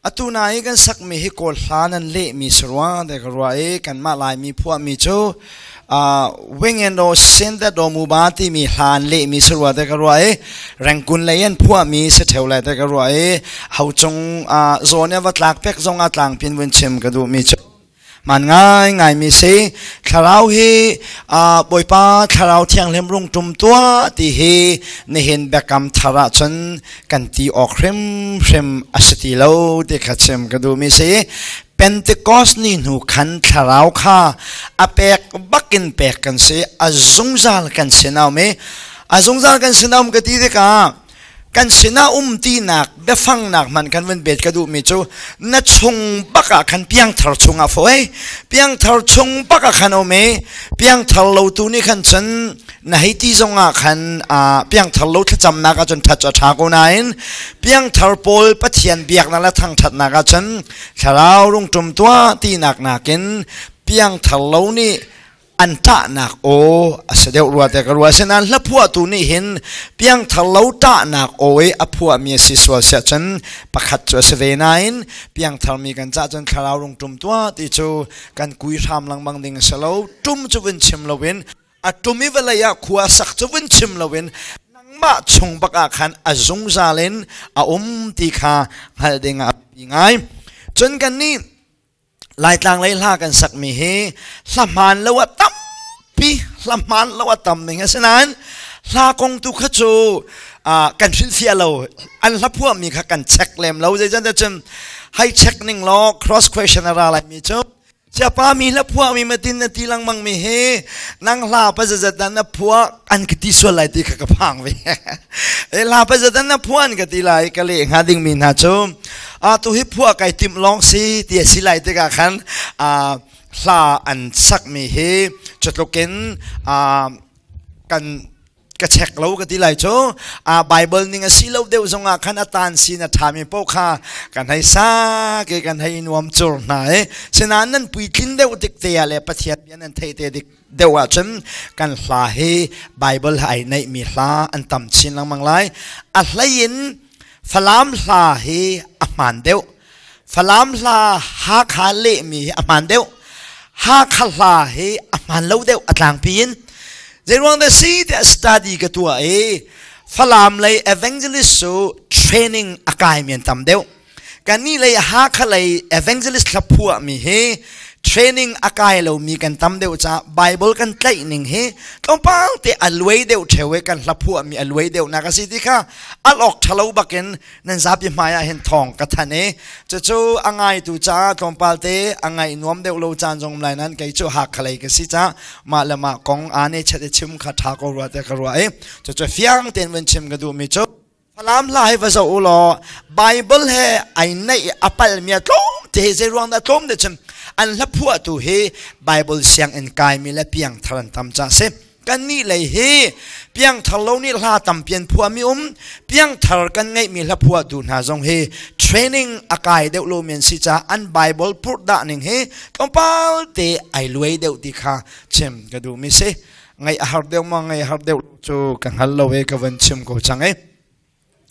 Atu na i kan sakmi hi Kawl hla nan lehmi si rua te ka ruah i kanmah Laimi phuahmi cu Wingen do Sin that do mu ba timi hla an lehmi si rua te ka ruah i Rengkun lei an phuahmi si theu lai te ka ruah i haucung zawn i va tlak pek zong ah tlangpin vun chim ka duhmi cu Man ngaingaimi si. Thlarau hi Bawipa Thlarau Thianghlim rung ṭum tuah ti hi nihin biakam thar ahcun kan ti awk hrimhrim a si ti lo ti kha chim ka duhmi si. Pentecost ni hnu khan Thlarau kha a pek bakin pek kan si, a zungzal kan si naumi. A zungzal kan si naum ka ti tikah kan sinah um tinak biafangnak hmanh kan vun bet ka duhmi cu na chung bak ah khan piangthar chungah foi piangthar chung bak ah khan um i piangthar lo tu nih khan cun na hei ti zongah khan piangthar lo thlacamnak ah cun ṭhat cu a ṭha ko nain piangthar pawl Pathian biaknak le thangṭhatnak ah cun thlarau rungṭum tuah tinak nakin piangthar lo nih an ṭahnak aw a si deuh rua te ka rua. Asinain hlaphuahtu nih hin piangthar lo ṭahnak aw i a phuahmi a si sual siah cun pakhat cu a si ve nain piangthar mi kan cah cun thlarau rung ṭum tuah ti cu kan kui hram lengmang ding a si lo. Ṭum cu vun chim loin a ṭum i vawlei ah khua sak cu vun chim loin nangmah chung bak ah khan a zungzal in a um ti kha hngalh ding ah a biapi ngai. Cun kannih Laitlang lei hla kan sakmi hi hla hmaan lo a tampi, hla hmaan lo a tam ning. Asinain hla kong tu kha cu kan hrilhfiah lo, an hla phuahmi kha kan check lem lo. Zeicahtiah cun hei check ning law cross question a ra laimi cu siapa mi hla phuahmi matin na ti lengmang mi hi nang hla pa zazat na phuah an ka ti sual lai ti kha ka phang ve. Hla pa zazat na phuah an ka ti lai, ka leh hnga dingmi hna cu a tu hi phuah kai timh lawng si ti a si lai tikah khan hla an sakmi hi cutluk in kan ka check lo ka ti lai cu. A Bible ning a si lo deuh zongah khan a tan sin a ṭhami paoh kha kan hei sa ke kan hei nuam cur hna i sinain nan puitlin deuh tik te ah le Pathian bia nan theih te dik deuh ahcun kan hla hi Bible ai neihmi hla an tam chin lengmang lai. A hlei in Falam hla hi a hmaan deuh. Falam hla Hakha lehmi hi a hmaan deuh. Hakha hla hi a hmaan lo deuh a tlangpi in. Zeiruang dah si tiah study ka tuah i Falam lei evangelist cu training a kaimi an tam deuh. Kannih lei Hakha lei evangelist hla phuahmi hi training a kai lomi kan tam deuh caah Bible kan tlaih ning hi tlawmpal te a luai deuh ṭheo i kan hla phuahmi a luai deuh nak a si ti kha al awk ṭhalo bakin nan zapi hmai ah hin thawng ka thanh i cucu a ngaitu caah tlawmpal te a ngaih nuam deuh lo caan zong um lai nan kei cu Hakha lei ka si caah mah le mah kong aa ne chet i chim kha ṭha ko rua te ka ruah i cucu fiang tein vun chim ka duhmi cu Falam hla hi va zoh u law Bible he ai naih a palmi a tlawm te hi. Zei ruang dah tlawm te chim? An hla phuahtu hi Bible sianginn kaimi le piangthar an tam ca si. Kannih lei hi piangthar lo nih hla tampi an phuahmi um, piangthar kan ngeihmi hla phuahtu hna zong hi training a kai deuh lomi an si caah an Bible purh dah ning hi tlawmpal te ai luai deuh ti kha chim ka duhmi si. Ngaih a har deuh ma ngaih a har deuh cu ka hngal lo e, ka van chim ko cang e.